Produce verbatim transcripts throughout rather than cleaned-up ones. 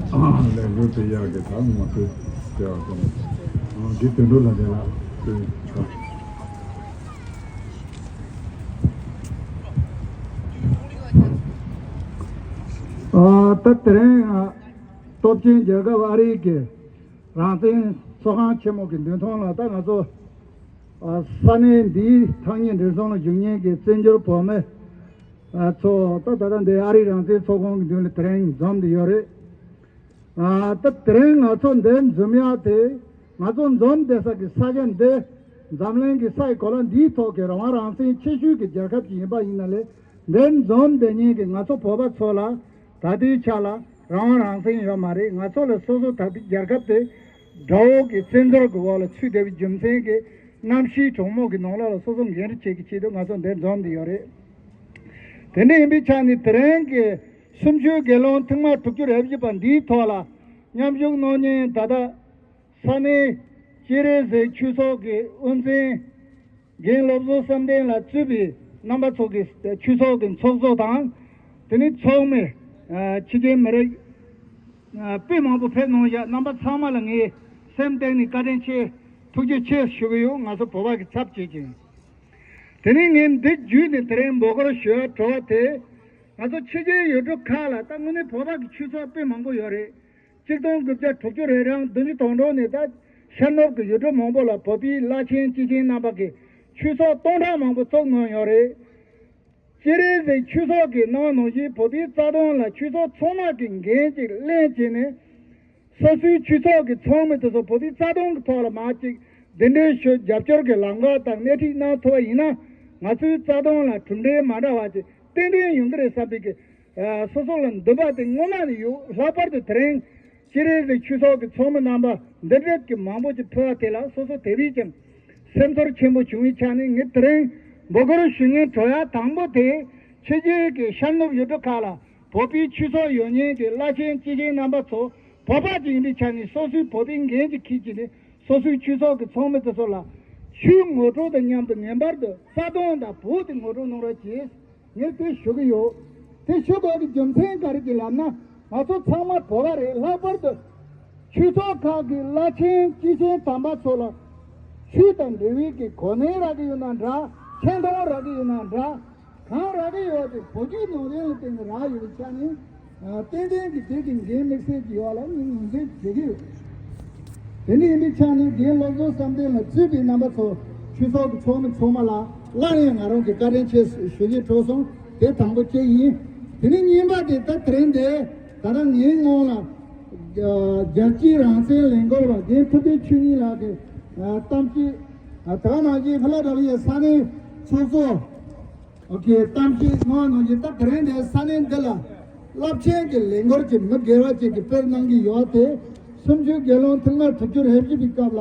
ལས་འགུལ་དེ་ཡག་གི་ད་ངོ་སྤྲོད་བྱས་པ་དང་། འདི་དོན་གྲུབ་ལགས་དེ་ལ་དེ་ད་དེ་རིང་སྟོབས་ཆེན་རྒྱལ་ཁབ་ཨ་རི་གི་རང་བཙན་ཚོགས་ཁང་ཆེན་མོ་གི་མདུན་ཐང་ལ་ད་ང་ཚོ་ས་གནས་འདིའི་ཐག་ཉེ་འབྲེལ་ཟམ་ལ་བཞུགས་མཁན་གྱི་བཙན་བྱོལ་བོད་མི་ཚོ་ད་ད་ལྟ་འདི་ཨ་རི་རང་བཙན་ཚོགས་ཁང་གི་མདུན་ལ་དེ་རིང་འཛོམས་བསྡད་ཡོད་རེད། ད་དེ་རིང་ང་ཚོ་འདིར་འཛོམས་ཡག་དེ་ང་ཚོ་འཛོམས་བསྡད་ས་གི་ས་ཆ་འདི་འཛམ་གླིང་གི་ས་ཡི་གོ་ལ་འདིའི་ཐོག་གི་རང་དབང་རང་བཙན་ཆེ་ཤོས་ཀྱི་རྒྱལ་ཁབ་ཅིག་ཡིན་པ་ཡིན་ན་ལས། འདིར་འཛོམས་བསྡད་མཁན་གྱི་ང་ཚོ་བོད་པ་ཚོ་ལ་ད་ལྟའི་ཆ་ལ་རང་དབང་རང་བཙན་ཡོད་མ་རེད། ང་ཚོ་ལ་སོ་སོ་ད་ལྟའི་རྒྱལ་ཁབ་དེ་དགྲ་བོ་གི་བཙན་འཛུལ་གྱི་འོག་ལ་ཚུད་བསྡད་པའི་རྒྱུ་མཚན་གྱིས་གནམ་གཤིས་གྲང་མོ་གི་ནང་ལོགས་ལ་སོ་སོ་འགན་འཁྲི་བྱེད་ཀྱི་ཆེད་དུ་ང་ཚོ་འདིར་འཛོམས་བསྡད་ཡོད་རེད། དེ་འདྲ་ཡིན་པའི་ཆ་ནས་དེ་རིང་གི་གསུམ་བཅུའི་སྒེར་ལངས་ཐེངས་མ་དྲུག་ཅུ་རེ་བཞི་པ་འདིའི་ཐོག་ལ་མཉམ་ཞུགས་གནང་མཁན་ད་ལྟ་ས་གནས་སྤྱན་རས་གཟིགས་ཆོས་ཚོགས་ཀྱི་དབུ་འཛིན་རྒན་བློ་བཟང་བསམ་གཏན་ལགས་གཙོས་པའི་རྣམ་པ་ཚོ་གི་ཆོས་ཚོགས་ཀྱི་ཚོགས་གཙོ་དང་། དེ་ནས་ཚོགས་མི། ཕྱི་རྒྱལ་མི་རིགས་དཔེ་མང་པོ་ཕེབས་གནང་བཞག་རྣམ་པ་ཚང་མ་ལ་ངས་སེམས་གཏིང་ནས་བཀའ་དྲིན་ཆེ། ཐུགས་རྗེ་ཆེ་ཞུ་གི་ཡོད། ང་ཚོ་བོད་པ་གི་ཚབ་བྱེད་ཅིང་། དེ་ནས་ངས་འདི་བརྒྱུད་ནས་དེ་རིང་འབོད་སྐུལ་ཞུ་བར་བྲོ་བ་དེ། ང་ཚོ་ཕྱི་རྒྱལ་ཡུལ་གྲུ་ཁག་ལ་ད་དངོས་གནས་བོད་པ་གི་ཆོས་ཚོགས་དཔེ་མང་པོ་ཡོད་རེད། གཅིག་སྟོང་དགུ་བརྒྱ་དྲུག་ཅུ་རེ་གྲངས་བདུན་ཅུ་དོན་དྲུག་ནས་ད་ཤར་ནུབ་ཀྱི་ཡུལ་གྲུ་མང་པོ་ལ་བོད་པའི་བླ་ཆེན་སྐྱེས་ཆེན་རྣམ་པ་གིས་ཆོས་ཚོགས་སྟོང་ཕྲག་མང་པོ་བཙུགས་གནང་ཡོད་རེད། སྤྱན་རས་གཟིགས་ཆོས་ཚོགས་ཀྱིས་གནང་ནང་བཞིན་བོད་པའི་རྩ་དོན་ལ་ཆོས་ཚོགས་ཚང་མ་གི་འགན་ཅིག་ལེན་བྱས་ནས། སོ་སོའི་ཆོས་ཚོགས་ཀྱི་ཚོགས་མི་དེ་ཚོ་བོད་པའི་རྩ་དོན་གྱི་ཐོག་ལ་མར་ཅིག་གདན་འདྲེན་ཞུ་རྒྱབ་སྐྱོར་གྱི་ལམ་ཁ་དང་སྣེ་ཁྲིད་གནང་ཐུབ་པ་ཡིན་ན། ང་ཚོའི་རྩ་དོན་ལ་གྲུབ་འབྲས་མ་འདྲ་བ་ཅིག་ཏན་ཏན་ཡོང་གི་རེད་བསམ་པའི་གི་སོ་སོ་ལ་འདུན་པ་དེ་སྔོན་མ་ནས་ཡོད། ལྷག་པར་དུ་དེ་རིང་སྤྱན་རས་གཟིགས་ཆོས་ཚོགས་ཀྱི་ཚོགས་མི་རྣམ་པ་འདི་འདྲ་གི་མང་པོ་ཅིག་ཕེབས་པ་དེ་ལ་སོ་སོ་དེ་བས་ཀྱང་སེམས་ཚོར་ཆེན་པོ་བྱུང་བའི་ཆ་ནས། ངས་དེ་རིང་འབོད་སྐུལ་ཞུ་སྙིང་བྲོ་ཡག་དང་པོ་དེ་ཕྱི་རྒྱལ་གྱི་ཤར་ནུབ་ཡུལ་གྲུ་ཁག་ལ་བོད་པའི་ཆོས་ཚོགས་ཡོད་མཁན་གྱི་བླ་ཆེན་སྐྱེས་ཆེན་རྣམ་པ་ཚོ་བོད་པ་ཅིག་ཡིན་པའི་ཆ་ནས་སོ་སོའི་བོད་པའི་འགན་ཅིག་འཁྱེར་བྱས་ནས། སོ་སོའི་ཆོས་ཚོགས་ཀྱི་ཚོགས་མི་དེ་ཚོ་ལ་ཆོས་ངོ་སྤྲོད་དང་མཉམ་དུ་ངེས་པར་དུ་རྩ་དོན་དང་བོད་དེ་ངོ་སྤྲོད་གནང་རོགས་གྱིས། ངས་དེ་ཞུ་གི་ཡོད། དེ་ཞུ་དགོས་ཀྱི་རྒྱུ་མཚན་ག་རེ་ཅིག་ལབ་ན། ང་ཚོ་ཚང་མ་བོད་པ་རེད། ལྷག་པར་དུ་ཆོས་ཚོགས་ཁག་གི་བླ་ཆེན་སྐྱེས་ཆེན་དམ་པ་ཚོ་ལ་ཆོས་དང་འབྲེལ་བའི་གི་གོ་གནས་རག་གི་ཡོད་ན་འདྲ། ཆེ་མཐོང་རག་གི་ཡོད་ན་འདྲ། གང་རག་གི་ཡོད་དེ་བོད་བརྒྱུད་ནང་བསྟན་ལ་བརྟེན་ནས་རག་ཡོད་པའི་ཆ་ནས། ཨ། ཏན་ཏན་གྱི་དེ་གི་འགན་དམིགས་བསལ་གྱི་ཡོད་ལ་ངོས་འཛིན་བྱེད་ཀྱི་ཡོད། དེ་འདྲ་ཡིན་པའི་ཆ་ནས་རྒན་བློ་བཟང་བསམ་གཏན་ལགས་གཙོས་པའི་རྣམ་པ་ཚོ་ཆོས་ཚོགས་ཀྱི་ཚོགས་མི་ཚང་མ་ལ་སླར་ཡང་ང་རང་གི་བཀའ་དྲིན་ཆེ་ཞུ་རྒྱུ་གྲོགས་སོང་། དེ་དང་པོ་གཅིག་ཡིན། དེ་ནས་གཉིས་པ་དེ་ད་དེ་རིང་འདི་ད་ལྟ་ངའི་ངོས་ལ་རྒྱལ་སྤྱིའི་རང་བཙན་ལས་འགུལ་བ་རྒན་ཐུབ་བསྟན་ཆོས་ཉིད་ལགས་ཀྱི་གཏམ་བཤད། ད་ག་ནང་བཞིན་ཕི་ལ་ཌེལ་ཕི་ཡའི་ས་གནས་ཚོགས་གཙོ། ཨོ་ཁེ། གཏམ་བཤད་གནང་བ་ནང་བཞིན་ད་དེ་རིང་འདིར་ས་གནས་འདི་ལ་རླབས་ཆེན་གྱི་ལས་འགུལ་གྱི་མི་སྒེར་བ་ཅིག་གིས་སྤེལ་གནང་གི་ཡོད་དེ། གསུམ་བཅུའི་སྒེར་ལངས་ཐེངས་མ་དྲུག་ཅུ་རེ་བཞི་པའི་སྐབས་ལ་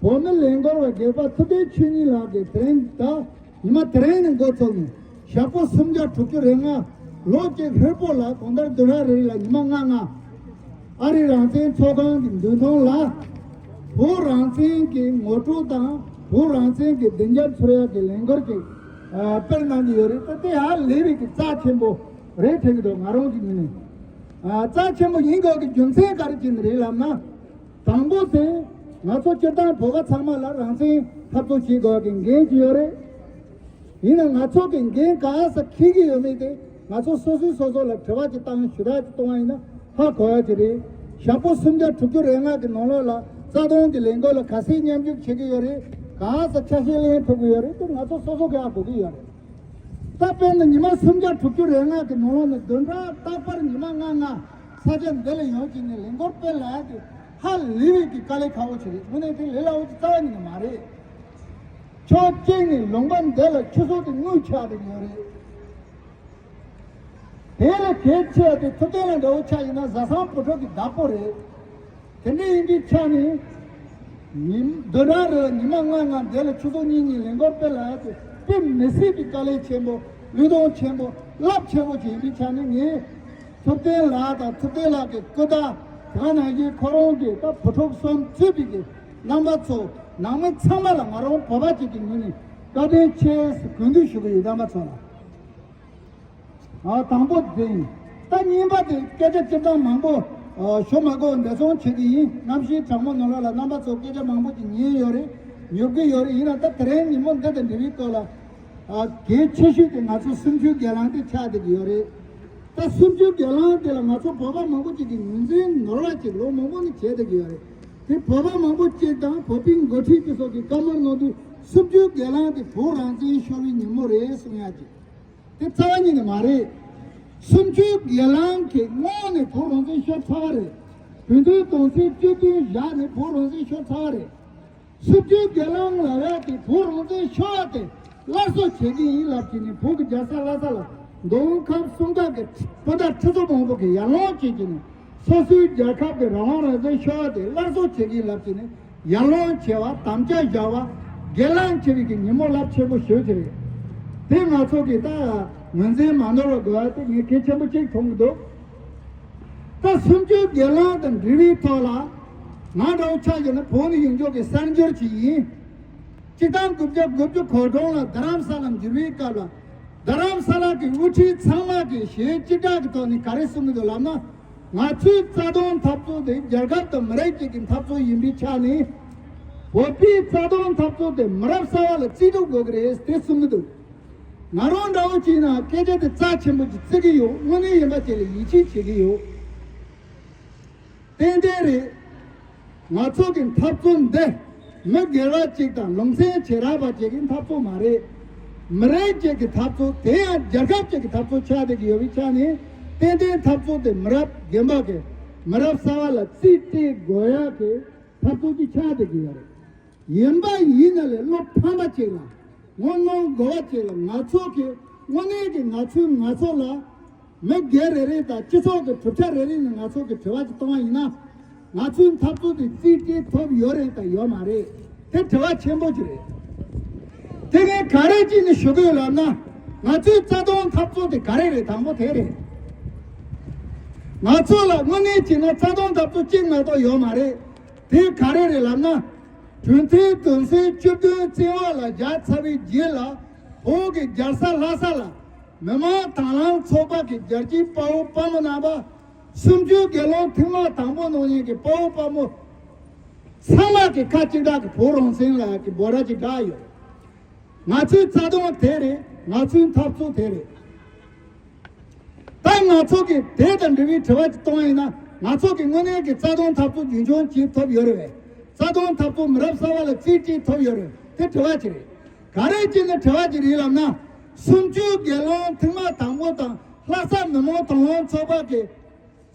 བོད་མི་ལས་འགུལ་བ་སྒེར་པ་ཐུབ་བསྟན་ཆོས་ཉིད་ལགས་ཀྱིས་དེ་རིང་ད་ཉི་མ་དེ་རིང་ནས་འགོ་ཚུགས་ནས་ཞག་པོ་སུམ་བརྒྱ་དྲུག་ཅུ་རེ་ལྔ། ལོ་གཅིག་ཧྲིལ་པོ་ལ་གང་ལྟར་བདུན་ཕྲག་རེ་རེ་ལ་ཉི་མ་ལྔ་ལྔ། ཨ་རི་རང་བཙན་ཚོགས་ཁང་གི་མདུན་ཐང་ལ་བོད་རང་བཙན་གྱི་ངོ་སྤྲོད་དང་བོད་རང་བཙན་གྱི་བདེ་འཇགས་འཚོལ་ཡག་གི་ལས་འགུལ་ཅིག་ཨ་སྤེལ་གནང་གི་ཡོད་རེད། ད་དེ་ཧ་ལས་པའི་གི་རྩ་ཆེན་པོ་རེད་དྲན་གྱི་འདུག་ང་རང་གི་ངོས་ནས། ཨ་རྩ་ཆེན་པོ་ཡིན་དགོས་ཀྱི་རྒྱུ་མཚན་ག་རེ་བྱས་ནས་རེད་ལབ་ན། དང་པོ་དེ་ང་ཚོ་སྤྱིར་བཏང་བོད་པ་ཚང་མ་ལ་རང་བཙན་འཐབ་རྩོད་བྱེད་དགོས་ཀྱི་འགན་ཅིག་ཡོད་རེད། ཡིན་ན་ང་ཚོ་གི་འགན་ག་ས་འཁྱེར་གྱི་ཡོད་མེད་དེ་ང་ཚོ་སོ་སོས་སོ་སོ་ལ་དྲི་བ་ཅིག་བཏང་ཞུ་དག་ཅིག་གཏོང་བ་ཡིན་ན་ཧ་གོ་ཡ་ཅིག་རེད། ཞག་པོ་སུམ་བརྒྱ་དྲུག་ཅུ་རེ་ལྔ་གི་ནང་ལོགས་ལ་རྩ་དོན་གྱི་ལས་འགུལ་ལ་ག་ཚད་མཉམ་ཞུགས་བྱེད་ཀྱི་ཡོད་རེད། ག་ས་ཆ་ཤས་ལེན་ཐུབ་ཀྱི་ཡོད་རེད། དེ་ང་ཚོ་སོ་སོ་གིས་ཧ་གོ་གི་ཡོད་རེད། ད་དཔེར་ན་ཉི་མ་སུམ་བརྒྱ་དྲུག་ཅུ་རེ་ལྔ་གི་ནང་ལོགས་ནས་བདུན་ཕྲག་རྟག་པར་ཉི་མ་ལྔ་ལྔ་ས་ཆ་འདི་ལ་ཡོང་བྱས་ནས་ལས་འགུལ་སྤེལ་ལབ་ཡ་དེ་ཧ་ལས་པའི་གི་དཀའ་ལས་ཁག་པོ་ཅིག་རེད། དངོས་གནས་དེ་ལས་སླ་པོ་ཅིག་རྩ་བ་ཉིད་ནས་མ་རེད། ཕྱོགས་གཅིག་ནས་ལུང་པ་འདི་ལ་ཆུ་ཚོད་དེ་དངུལ་ཆགས་བསྡད་ཡོད་རེད། དེ་ལས་གལ་ཆེ་བ་དེ་ཐུབ་བསྟན་ལགས་འདྲ་བོ་ཆ་ཡིན་ན་བཟའ་ཚང་བུ་ཕྲུག་གི་བདག་པོ་རེད། དེ་འདྲ་ཡིན་དུས་ཆ་ནས་ཉིན་བདུན་ཕྲག་རེ་ལ་ཉི་མ་ལྔ་ལྔ་འདི་ལ་ཆུ་ཚོད་གཉིས་གཉིས་ལས་འགུལ་སྤེལ་ལབ་ཡ་དེ་དཔེ་མི་སྲིད་པའི་དཀའ་ལས་ཆེན་པོ། བློས་གཏོང་ཆེན་པོ། རླབས་ཆེན་པོ་ཅིག་ཡིན་དུས་ཆ་ནས་ངས་ཐུབ་བསྟན་ལགས་དང་ཐུབ་བསྟན་ལགས་ཀྱི་སྐུ་ཟླ་དེ་ག་ནང་བཞིན་ཁོ་རང་གི་ད་བུ་ཕྲུག་གསུམ་གཙོས་པའི་གི་རྣམ་པ་ཚོ་ནང་མི་ཚང་མ་ལ་ང་རང་བོད་པ་ཅིག་གི་ངོས་ནས་བཀའ་དྲིན་ཆེ་ཟེར་གུས་འདུད་ཞུ་གི་ཡོད། རྣམ་པ་ཚོ་ལ། ཨ། དང་པོ་དེ་ཡིན། ད་གཉིས་པ་དེ་སྐད་ཆ་སྤྱིར་བཏང་མང་པོ་ ཨ། ཞོ་མ་གོ་འདས་སོང་བྱེད་ཀྱི་ཡིན། གནམ་གཤིས་གྲང་མོ་ནང་ལོགས་ལ་རྣམ་པ་ཚོ་སྐད་ཆ་མང་པོ་ཅིག་ཉན་ཡོད་རེད། ཉོབ་ཀྱི་ཡོད་རེད། ཡིན་ན་ད་དེ་རིང་ཉིན་མོ་འདི་དང་འབྲེལ་བའི་ཐོག་ལ། ཨ། གལ་ཆེ་ཤོས་དེ་ང་ཚོ་གསུམ་བཅུའི་སྒེར་ལངས་དེ་ཆགས་བསྡད་ཀྱི་ཡོད་རེད། ད་གསུམ་བཅུའི་སྒེར་ལངས་དེ་ལ་ང་ཚོ་བོད་པ་མང་པོ་ཅིག་གིས་ངོས་འཛིན་ནོར་བ་ཅིག་ལོ་མང་པོ་ནས་བྱས་བསྡད་ཀྱི་ཡོད་རེད། དེ་བོད་པ་མང་པོ་ཅིག་དང་བོད་པའི་འགོ་ཁྲིད་ཀྱི་སོགས་ཀྱིས་བཀའ་མོལ་གནང་དུས་གསུམ་བཅུའི་སྒེར་ལངས་དེ་བོད་རང་བཙན་ཤོར་བའི་ཉིན་མོ་རེད་གསུང་ཡ་ཅིག་དེ་རྩ་བ་ཉིད་ནས་མ་རེད། གསུམ་བཅུའི་སྒེར་ལངས་ཀྱི་སྔོན་ནས་བོད་རང་བཙན་ཤོར་ཚར་བ་རེད། བོད་དོན་དོན་ཚན་བཅུ་བདུན་བཞག་ནས་བོད་རང་བཙན་ཤོར་ཚར་བ་རེད། གསུམ་བཅུའི་སྒེར་ལངས་ལབ་ཡ་དེ་བོད་རང་བཙན་ཤོར་བ་དེ་སླར་གསོ་བྱེད་ཀྱི་ཡིན་ལབ་ཀྱི་ནས་བོད་ཀྱི་རྒྱལ་ས་ལྷ་ས་ལ་མདོ་དབུས་ཁམས་གསུམ་ཁག་གི་སྤུན་ཟླ་ཁྲི་ཚོ་མང་པོ་གིས་ཡར་ལངས་བྱེད་ཀྱི་ནས་སོ་སོའི་རྒྱལ་ཁབ་ཀྱི་རང་དབང་རང་བཙན་ཤོར་བ་དེ་སླར་གསོ་བྱེད་ཀྱི་ཡིན་ལབ་ཀྱི་ནས། ཡར་ལངས་བྱས་པ་དམ་བཅའ་བཞག་པ་སྒེར་ལངས་བྱེད་པའི་གི་ཉིན་མོ་རླབས་ཆེན་པོ་ཞེ་པོ་ཅིག་རེད། དེ་ང་ཚོ་གི་ད་ངོས་འཛིན་མ་ནོར་བ་དགོས་པ་དེ་ངས་གལ་ཆེན་པོ་གཅིག་མཐོང་གི་འདུག་ད་གསུམ་བཅུའི་སྒེར་ལངས་དང་འབྲེལ་བའི་ཐོག་ལ་ང་འདྲ་བོ་ཆ་བཞག་ན་བོད་ནས་ཡོང་འབྱོར་གྱི་གསར་འབྱོར་ཅིག་ཡིན། སྤྱི་ཟླ་དགུ་བརྒྱ་དགུ་བཅུ་གོ་གྲངས་ལ་རྡ་རམ་ས་ལ་འཛུལ་བའི་སྐབས་ལ། རྡ་རམ་ས་ལ་གི་དབུ་ཁྲིད་ཚང་མ་གིས་གཞས་སྤྱི་བསྒྲགས་ཀྱི་ཐོག་ནས་ག་རེ་གསུང་གི་འདུག་ལབ་ན། ང་ཚོའི་རྩ་དོན་འཐབ་རྩོད་དེ་རྒྱལ་ཁབ་དང་མི་རིགས་གཅིག་གི་འཐབ་རྩོད་ཡིན་པའི་ཆ་ནས། བོད་པའི་རྩ་དོན་འཐབ་རྩོད་དེ་མི་རབས་གསར་བ་ལ་རྩིས་སྤྲོད་དགོས་ཀྱི་རེད་དེ་གསུང་གི་འདུག་ང་རང་འདྲ་བོ་བྱས་ན་སྐད་ཆ་དེ་རྩ་ཆེན་པོ་ཅིག་བརྩི་གི་ཡོད། དངོས་གནས་ཡིན་པ་དེ་ལ་ཡིད་ཆེས་བྱེད་ཀྱི་ཡོད། ཏན་ཏན་རེད། ང་ཚོ་གི་འཐབ་རྩོད་འདི་མི་སྒེར་བ་གཅིག་དང་ལུང་ཚན་བྱེ་བྲག་པ་གཅིག་གི་འཐབ་རྩོད་མ་རེད། མི་རིགས་གཅིག་གི་འཐབ་རྩོད། དེ་ཡང་རྒྱལ་ཁབ་གཅིག་གི་འཐབ་རྩོད་ཆགས་བསྡད་ཀྱི་ཡོད་པའི་ཆ་ནས། ཏན་ཏན་འཐབ་རྩོད་དེ་མི་རབས་རྒན་པ་གི་མི་རབས་གསར་བ་ལ་རྩིས་སྤྲད་དགོས་ཡག་གི་འཐབ་རྩོད་ཅིག་ཆགས་བསྡད་ཀྱི་ཡོད་རེད། ཡིན་པ་ཡིན་ན་ལས་བློ་ཕམ་པ་ཅིག་ལ། ངོ་གནོང་དགོས་པ་ཅིག་ལ། ང་ཚོ་གི་དངོས་གནས་ཀྱི་ང་ཚོས་ང་ཚོ་ལ་མི་སྒེར་རེ་རེ་དང་སྤྱི་ཚོགས་ཀྱི་གྲུབ་ཆ་རེ་རེ་ནས་ང་ཚོ་གི་དྲི་བ་ཅིག་གཏོང་བ་ཡིན་ན། ང་ཚོའི་འཐབ་རྩོད་དེ་རྩིས་སྤྲད་ཐུབ་ཡོད་རེད་དང་ཡོད་མ་རེད། དེ་དྲི་བ་ཆེན་པོ་ཅིག་རེད། དེ་ངས་ག་རེ་བྱས་ནས་ཞུ་གི་ཡོད་ལབ་ན། ང་ཚོའི་རྩ་དོན་འཐབ་རྩོད་དེ་ག་རེ་རེད། དང་པོ་དེ་རེད། ང་ཚོ་ལ་དངོས་གནས་བྱས་ན་རྩ་དོན་འཐབ་རྩོད་གཅིག་མ་གཏོགས་ཡོད་མ་རེད། དེ་ག་རེ་རེད་ལབ་ན། གྲོས་མཐུན་དོན་ཚན་བཅུ་བདུན་བཙན་འོག་ལ་བཞག་ཚར་བའི་རྗེས་ལ། བོད་ཀྱི་རྒྱལ་ས་ལྷ་ས་ལ་མི་དམངས་དང་བླངས་ཚོགས་པ་གི་རྒྱལ་གཅེས་དཔའ་བོ་དཔའ་མོ་རྣམ་པ། གསུམ་བཅུའི་སྒེར་ལངས་ཐེངས་མ་དང་པོ་གནང་མཁན་གྱི་དཔའ་བོ་དཔའ་མོ་ཚང་མ་གི་ཁ་གཅིག་གྲགས་ཀྱི་བོད་རང་བཙན་ལ་གི་འབོད་སྒྲ་གཅིག་བསྒྲགས་ཡོད། ང་ཚོའི་རྩ་དོན་དེ་རེད། ང་ཚོའི་འཐབ་རྩོད་དེ་རེད། ད་ང་ཚོ་གི་དེ་དང་འབྲེལ་བའི་དྲི་བ་ཅིག་གཏོང་ཡིན་ན། ང་ཚོ་གི་དངོས་གནས་ཀྱི་རྩ་དོན་འཐབ་རྩོད་རྒྱུན་འཁྱོངས་བྱེད་ཐུབ་ཡོད་རེད་པས། རྩ་དོན་འཐབ་རྩོད་མི་རབས་གསར་བ་ལ་རྩིས་སྤྲད་ཐུབ་ཡོད་རེད། དེ་དྲི་བ་ཅིག་རེད། ག་རེ་བྱས་ནས་དྲི་བ་ཅིག་རེད་ལབ་ན། གསུམ་བཅུའི་སྒེར་ལངས་ཐེངས་མ་དང་པོ་དང་ལྷ་ས་མི་དམངས་དང་བླངས་ཚོགས་པ་གི་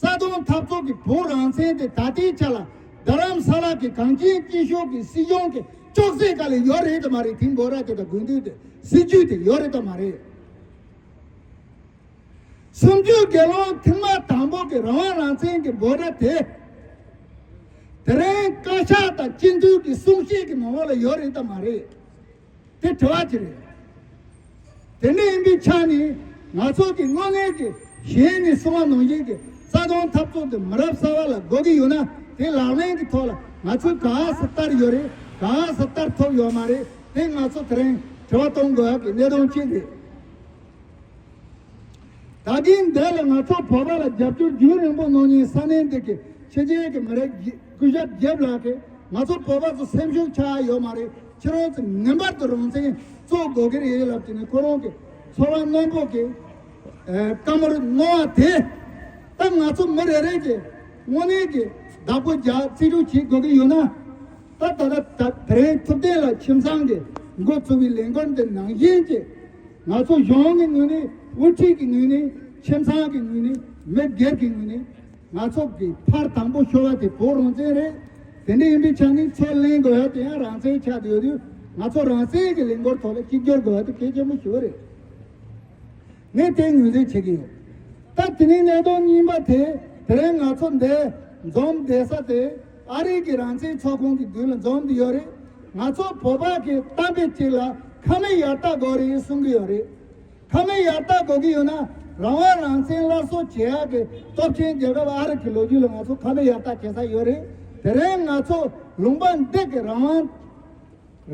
རྩ་དོན་འཐབ་རྩོད་ཀྱི་བོད་རང་བཙན་དེ་ད་ལྟའི་ཆ་ལ་རྡ་རམ་ས་ལ་གི་གངས་ཅན་སྐྱིད་གཤོངས་ཀྱི་སྲིད་གཞུང་གི་ཅོག་ཙེ་སྒང་ལ་ཡོད་རེད་དམ་མ་རེད། དེ་འབོད་སྒྲ་དེ་དང་དགོས་འདུན་དེ་སྲིད་ཇུས་དེ་ཡོད་རེད་དམ་མ་རེད། གསུམ་བཅུའི་སྒེར་ལངས་ཐེངས་མ་དང་པོ་གི་རང་དབང་རང་བཙན་གྱི་འབོད་སྒྲ་དེ། དེ་རིང་བཀའ་ཤག་དང་སྤྱི་འཐུས་ཀྱི་གསུང་བཤད་ཀྱི་ནང་ལོགས་ལ་ཡོད་རེད་དམ་མ་རེད། དེ་དྲི་བ་ཅིག་རེད། དེ་འདྲ་ཡིན་པའི་ཆ་ནས་ང་ཚོ་གི་དངོས་གནས་ཀྱི་གཞན་ནས་གསུངས་པ་ནང་བཞིན་གྱི་རྩ་དོན་འཐབ་རྩོད་དེ་མི་རབས་གསར་བ་ལ་དགོས་ཀྱི་ཡོད་ན། དེ་ལག་ལེན་གྱི་ཐོག་ལ་ང་ཚོས་ག་ས་བསྟར་ཡོད་རེད། ག་ས་བསྟར་ཐུབ་ཡོད་མ་རེད། དེ་ང་ཚོ་དེ་རིང་དྲི་བ་གཏོང་དགོས་ཡག་གི་གནད་དོན་གཅིག་རེད། ད་གིན་འདི་ལ་ང་ཚོ་བོད་པ་ལ་རྒྱབ་སྐྱོར་རྒྱུན་རིང་པོ་གནང་མཁན་ས་གནས་འདི་གི་ཕྱི་རྒྱལ་གྱི་མི་རིགས་སྐུ་ཞབས་རྒྱལ་ལགས་ཀྱིས་ང་ཚོ་བོད་པ་ཚོ་སེམས་ཤུགས་ཆག་ཡོད་མ་རེད། ཁྱེད་རང་ཚོ་ངེས་པར་དུ་རང་བཙན་རྩོད་དགོས་ཀྱི་རེད་ལབ་ཀྱི་ནས་ཁོ་རང་གི་ཚོར་བ་རྣོན་པོ་གི་ཨེ་བཀའ་མོལ་གནང་བ་དེ། ད་ང་ཚོ་མི་རེ་རེ་གིས་དངོས་གནས་ཀྱི་བདག་པོ་རྒྱག་རྩིས་སྤྲོད་བྱེད་དགོས་ཀྱི་ཡོད་ན། ད་ད་ད་ད་དེ་རིང་ཐུབ་བསྟན་ལགས་ཁྱིམ་ཚང་གི་འགོ་བཙུགས་པའི་ལས་འགུལ་འདི་ནང་བཞིན་གྱི། ང་ཚོ་གཞུང་གི་ངོས་ནས། དབུ་ཁྲིད་ཀྱི་ངོས་ནས། ཁྱིམ་ཚང་གི་ངོས་ནས། མི་སྒེར་གྱི་ངོས་ནས། ང་ཚོ་གི་ཕར་དང་པོ་ཤོར་བ་དེ་བོད་རང་བཙན་རེད། དེ་འདྲ་ཡིན་པའི་ཆ་ནས་ཚུར་ལེན་དགོས་ཡ་དེ་ཡང་རང་བཙན་ཆགས་བསྡད་ཡོད་དུས། ང་ཚོ་རང་བཙན་གྱི་ལས་འགུལ་ཐོག་ལ་གཅིག་གྱུར་དགོས་ཡ་དེ་གལ་ཆེན་པོ་ཞིག་རེད། ངས་དེ་ངོས་འཛིན་བྱེད་ཀྱི་ཡོད། ད་དེ་ནས་གནད་དོན་གཉིས་པ་དེ། དེ་རིང་ང་ཚོ་འདི་འཛོམས་བསྡད་ས་དེ་ཨ་རི་གི་རང་བཙན་ཚོགས་ཁང་གི་མདུན་ལ་འཛོམས་བསྡད་ཡོད་རེད། ང་ཚོ་བོད་པ་གི་གཏམ་དཔེ་གཅིག་ལ་ཁ་མིག་ཡར་ལྟ་དགོས་རེད་གསུང་གི་ཡོད་རེད། ཁ་མིག་ཡར་ལྟ་དགོས་ཀྱི་ཡོད་ན། རང་དབང་རང་བཙན་སླར་གསོ་བྱེད་ཡག་གི་སྟོབས་ཆེན་རྒྱལ་ཁབ་ཨ་རི་གི་ལོ་རྒྱུས་ལ་ང་ཚོ་ཁ་མིག་ཡར་ལྟ་བྱེད་ས་ཡོད་རེད། དེ་རིང་ང་ཚོ་ལུང་པ་འདི་གི་རང་དབང་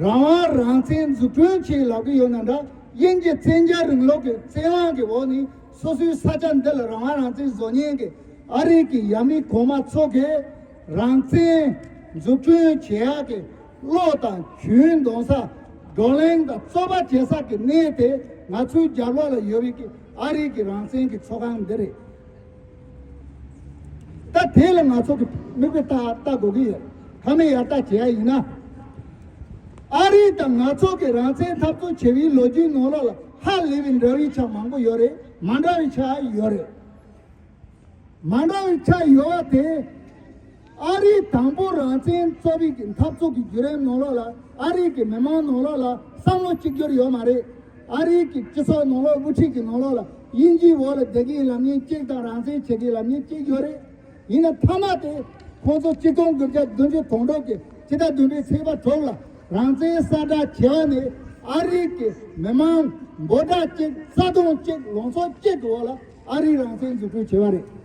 རང་དབང་རང་བཙན་འཛུགས་སྐྲུན་བྱེད་ལབ་ཀྱི་ཡོད་ན་འདྲ། དབྱིན་ཇི་བཙན་རྒྱལ་རིང་ལུགས་ཀྱི་བཙན་དབང་གི་འོག་ནས་སོ་སོའི་ས་ཆ་འདི་ལ་རང་དབང་རང་བཙན་བཟོ་མཁན་གྱི་ ཨ་རི་གི་ཡབ་མེས་གོང་མ་ཚོ་གིས་རང་བཙན་འཛུགས་སྐྲུན་བྱེད་ཡག་གི་བློ་དང་ཇུས་འདོན་ས། བགྲོ་གླེང་དང་རྩོད་པ་བྱེད་ས་གི་གནས་དེ་ང་ཚོའི་རྒྱབ་ལོགས་ལ་ཡོད་པའི་གི་ཨ་རི་གི་རང་བཙན་གི་ཚོགས་ཁང་འདི་རེད། ད་དེ་ལ་ང་ཚོ་གི་མིག་དཔེ་ལྟ་ལྟ་དགོས་ཀྱི་ཡོད། ཁ་མེད་ཡར་ལྟ་བྱེད་ཡ་ཡིན་ན། ཨ་རི་དང་ང་ཚོ་གི་རང་བཙན་འཐབ་རྩོད་བྱེད་པའི་ལོ་རྒྱུས་ནང་ལོགས་ལ་ཧ་ལས་པའི་འདྲ་བའི་ཆ་མང་པོ་ཡོད་རེད། མ་འདྲ་བའི་ཆ་ཡོད་རེད། མ་འདྲ་བའི་ཆ་ཡོད་པ་དེ། ཨ་རིའི་དང་པོ་རང་བཙན་རྩོད་པའི་གི་འཐབ་རྩོད་ཀྱི་བརྒྱུད་རིམ་ནང་ལོགས་ལ། ཨ་རིའི་གི་མི་མང་ནང་ལོགས་ལ་བསམ་བློ་གཅིག་གྱུར་ཡོད་མ་རེད། ཨ་རིའི་གི་སྤྱི་ཚོགས་ནང་ལོགས། དབུ་ཁྲིད་ཀྱི་ནང་ལོགས་ལ་དབྱིན་ཇིའི་འོག་ལ་བསྡད་ཀྱི་ལམ་ཉེན་གཅིག་དང་རང་བཙན་བྱེད་ཀྱི་ལམ་ཉེན་གཅིག་ཡོད་རེད། ཡིན་ན་མཐའ་མ་དེ་ཁོང་ཚོ་གཅིག་སྟོང་དགུ་བརྒྱ་བདུན་ཅུ་དོན་དྲུག་གི་ཕྱི་ཟླ་བདུན་པའི་ཚེས་པ་དྲུག་ལ་རང་བཙན་གསལ་བསྒྲགས་བྱས་པ་ནས། ཨ་རིའི་གི་མི་མང་འབོད་སྒྲ་གཅིག་རྩ་དོན་གཅིག་ལངས་ཕྱོགས་གཅིག་གི་འོག་ལ་ཨ་རིའི་རང་བཙན་འཛུགས་སྐྲུན་བྱས་པ་རེད།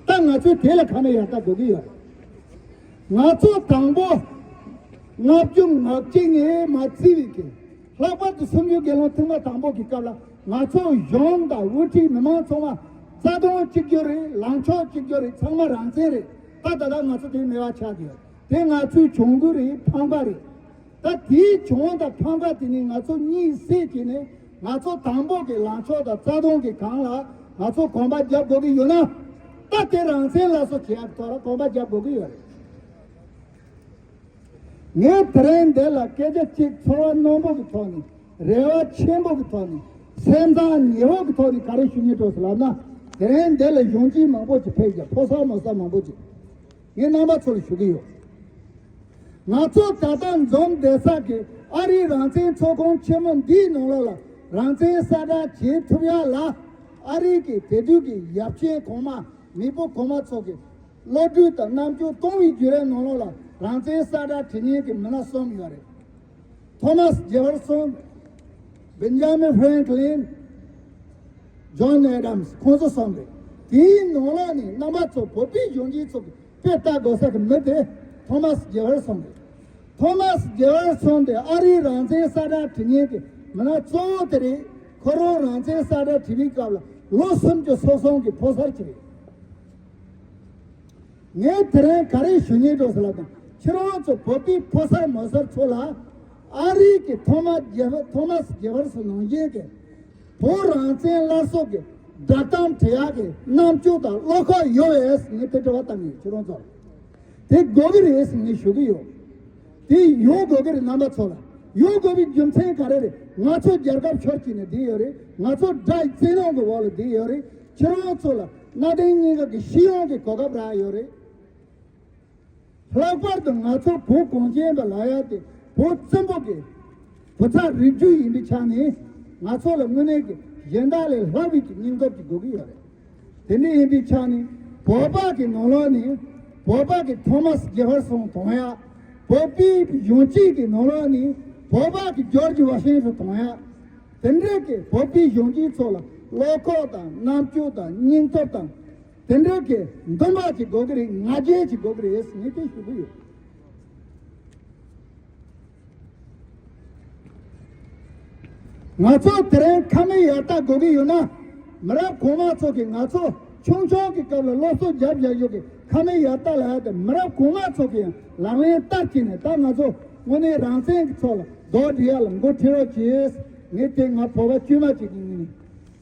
ད་ང་ཚོས་དེ་ལ་ཁ་ནས་ཡར་ལྟ་དགོས་ཀྱི་ཡོད། ང་ཚོ་དང་པོ་ལྔ་བཅུ་ང་གཅིག་ནས་མར་བརྩིས་པའི་གི། ལྷག་པར་དུ་སུམ་ཅུ་སྒེར་ལངས་ཐེངས་མ་དང་པོ་གི་སྐབས་ལ། ང་ཚོ་གཞུང་དང་དབུ་ཁྲིད་མི་མང་ཚང་མ་རྩ་དོན་གཅིག་གྱུར་རེད། ལངས་ཕྱོགས་གཅིག་གྱུར་རེད། ཚང་མ་རང་བཙན་རེད། ད་ད་ལྟ་ང་ཚོ་དེ་མེད་པ་ཆགས་ཀྱི་ཡོད། དེ་ང་ཚོའི་གྱོང་གུན་རེད། ཕམ་ཁ་རེད། ད་དེའི་གྱོང་དང་ཕམ་ཁ་དེ་ནི་ང་ཚོ་གཉིད་སད་བྱས་ནས། ང་ཚོ་དང་པོ་གི་ལངས་ཕྱོགས་དང་རྩ་དོན་གྱི་སྒང་ལ་ང་ཚོ་གོམ་པ་རྒྱབ་དགོས་ཀྱི་ཡོད་ན། ད་དེ་རང་བཙན་སླར་གསོ་བྱེད་ཡག་ཐོག་ལ་གོམ་པ་རྒྱབ་དགོས་ཀྱི་ཡོད་རེད། ངས་དེ་རིང་འདི་ལ་སྐད་ཆ་གཅིག་ཚོར་བ་རྣོན་པོ་གི་ཐོག་ནས། རེ་བ་ཆེན་པོ་གི་ཐོག་ནས། སེམས་ཐག་ཉེ་བོ་གི་ཐོག་ནས་ག་རེ་ཞུ་སྙིང་འདོད་ཟེར་ལབ་ན། དེ་རིང་འདི་ལ་གཞོན་སྐྱེས་མང་པོ་ཅིག་ཕེབས་ཀྱང་། ཕོ་གསར་མོ་གསར་མང་པོ་ཅིག། ངས་རྣམ་པ་ཚོ་ལ་ཞུ་གི་ཡོད། ང་ཚོ་ད་ལྟ་འཛོམས་བསྡད་ས་གི་ཨ་རིའི་རང་བཙན་ཚོགས་ཁང་ཆེན་མོ་འདིའི་ནང་ལོགས་ལ་རང་བཙན་གསལ་བསྒྲགས་བྱེད་ཐུབ་ཡག་ལ། ཨ་རིའི་གི་དེ་དུས་ཀྱི་ཡབ་ཆེན་གོང་མ། མེས་པོ་གོང་མ་ཚོ་གི་བློ་གྲོས་དང་རྣམ་དཔྱོད་གཏོང་བའི་བརྒྱུད་རིམ་ནང་ལོགས་ལ་རང་བཙན་གསལ་བསྒྲགས་བྱེད་མཁན་གྱི་མི་སྣ་གསུམ་ཡོད་རེད། ཐོ་མཱས་ཇེ་ཧྥར་སོན། བེན་ཇ་མིན་ཧྥ་རེང་ཀ་ལིན། ཇོན་ཨེ་ཌམ་སི། ཁོང་ཚོ་གསུམ་རེད། དེའི་ནང་ལོགས་ནས་རྣམ་པ་ཚོ་བོད་པའི་གཞོན་སྐྱེས་ཚོ་གི་དཔེ་ལྟ་དགོས་ས་གི་མི་དེ་ཐོ་མཱས་ཇེ་ཧྥར་སོན་རེད། ཐོ་མཱས་ཇེ་ཧྥར་སོན་དེ་ཨ་རིའི་རང་བཙན་གསལ་བསྒྲགས་བྱེད་མཁན་གྱི་མི་སྣ་གཙོ་བོ་དེ་རེད། ཁོ་རང་རང་བཙན་གསལ་བསྒྲགས་བྱེད་པའི་སྐབས་ལ་ལོ་སུམ་ཅུ་སོ་གསུམ་གྱི་ཕོ་གསར་ཅིག་རེད། ངས་དེ་རིང་ག་རེ་ཞུ་སྙིང་འདོད་ཟེར་ལབ་ན། ཁྱེད་རང་ཚོ་བོད་པའི་ཕོ་གསར་མོ་གསར་ཚོ་ལ། ཨ་རིའི་གི་ཐོ་མཱས་ཇེ་ཧྥར། ཐོ་མཱས་ཇེ་ཧྥར་སོན་ནང་བཞིན་གྱི་བོད་རང་བཙན་སླར་གསོ་གི་བསྒྲགས་གཏམ་བྲི་ཡག་གི་རྣམ་དཔྱོད་དང་བློ་ཁོག་ཡོད་པས་ངས་དེ་དྲི་བ་བཏང་གི་ཡོད། ཁྱེད་རང་ཚོ་ལ། དེ་དགོས་ཀྱི་རེད་ཟེར་ངས་ཞུ་གི་ཡོད། དེ་ཡོང་དགོས་ཀྱི་རེད། རྣམ་པ་ཚོ་ལ་ཡོང་དགོས་པའི་རྒྱུ་མཚན་ག་རེ་རེད། ང་ཚོ་རྒྱལ་ཁབ་ཤོར་བྱས་ནས་བསྡད་ཡོད་རེད། ང་ཚོ་དགྲ་ཡི་བཙན་གཡོག་གི་འོག་ལ་བསྡད་ཡོད་རེད། ཁྱེད་རང་ཚོ་ལ་གནའ་དེང་སྙིང་ག་གི་ཤེས་ཡོན་གྱི་གོ་སྐབས་རག་ཡོད་རེད། ལྷག་པར་དུ་ང་ཚོ་བོད་གངས་ཅན་པ་ལབ་ཡ་དེ་བོད་བཙན་པོ་གི་བུ་ཚ་རིགས་རྒྱུད་ཡིན་པའི་ཆ་ནས། ང་ཚོ་ལ་དངོས་གནས་ཀྱི་གཞན་དག་ལས་ལྷག་པའི་གི་སྙིང་སྟོབས་ཅིག་དགོས་ཀྱི་ཡོད་རེད། དེ་འདྲ་ཡིན་པའི་ཆ་ནས་བོད་པ་གི་ནང་ལོགས་ནས་བོད་པ་གི་ཐོ་མཱས་ཇེ་ཧྥར་སོན་དང་ཡ། བོད་པའི་གཞོན་སྐྱེས་ཀྱི་ནང་ལོགས་ནས་བོད་པ་གི་ཇོར་ཇི་ཝ་ཤིང་ཊོན་དང་ཡ། དེ་འདྲ་གི་བོད་པའི་གཞོན་སྐྱེས་ཚོ་ལ་བློ་ཁོག་དང་རྣམ་དཔྱོད་དང་སྙིང་སྟོབས་དང་། དེ་འདྲ་གི་འདུན་པ་ཅིག་དགོས་ཀྱི་རེད། ང་རྒྱལ་ཅིག་དགོས་ཀྱི་རེད་ཟེར་ངས་དེ་ཞུ་གི་ཡོད། ང་ཚོ་དེ་རིང་ཁ་མེད་ཡར་ལྟ་དགོས་ཀྱི་ཡོད་ན། མི་རབས་གོང་མ་ཚོ་གིས་ང་ཚོ་ཆུང་ཆུང་གི་སྐབས་ལ་སློབ་གསོ་རྒྱབ་བཞག་ཡོད་ཀྱི་ཁ་མེད་ཡར་ལྟ་ལབ་ཡ་དེ། མི་རབས་གོང་མ་ཚོ་གིས་ཡང་ལག་ལེན་བསྟར་བྱས་ནས། ད་ང་ཚོ་དངོས་གནས་རང་བཙན་གྱི་ཐོག་ལ་རྡོག་སྒྲིལ་ཡ་ལ་འགོ་ཁྲིད་རོགས་གྱིས། ངས་དེ་ང་བོད་པ་དཀྱུས་མ་ཅིག་གི་ངོས་ནས་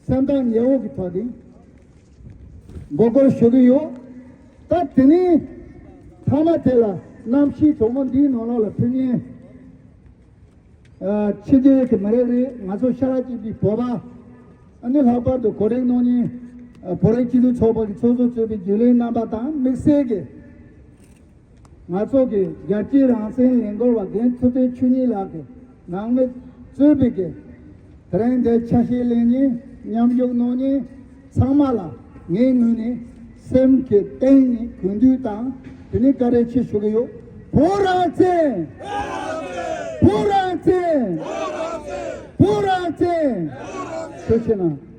སེམས་ཐག་ཉེ་བོ་གི་ཐོག་ནས་འབོད་སྐུལ་ཞུ་གི་ཡོད། ད་དེ་ནས་མཐའ་མ་དེ་ལ་གནམ་གཤིས་གྲང་མོ་འདིའི་ནང་ལོགས་ལ་ཕེབས་མཁན་ཨ་ཕྱི་རྒྱལ་གྱི་མི་རིགས་རེད། ང་ཚོ་ཤ་ཁྲག་གཅིག་པའི་བོད་པ། ཨ་ནི་ལྷག་པར་དུ་གོ་སྒྲིག་གནང་མཁན་ཨ་བོད་རིགས་སྤྱི་མཐུན་ཚོགས་པ་གི་ཚོགས་གཙོ་གཙོས་པའི་རྒྱུན་ལས་རྣམ་པ་དང་། དམིགས་བསལ་གྱི་ང་ཚོ་གི་རྒྱལ་སྤྱིའི་རང་བཙན་ལས་འགུལ་བ་རྒན་ཐུབ་བསྟན་ཆོས་ཉིད་ལགས་ཀྱི་ནང་མི་གཙོས་པའི་གི་དེ་རིང་འདིར་ཆ་ཤས་ལེན་མཁན་མཉམ་ཞུགས་གནང་མཁན་ཚང་མ་ལ་ངའི་ངོས་ནས་སེམས་ཀྱི་གཏིང་ནས་གུས་འདུད་དང་། དེ་ནས་བཀའ་དྲིན་ཆེ་ཞུ་གི་ཡོད། བོད་རང་བཙན། བོད་རང་བཙན། བོད་རང་བཙན། ཐུགས་རྗེ་གནང་།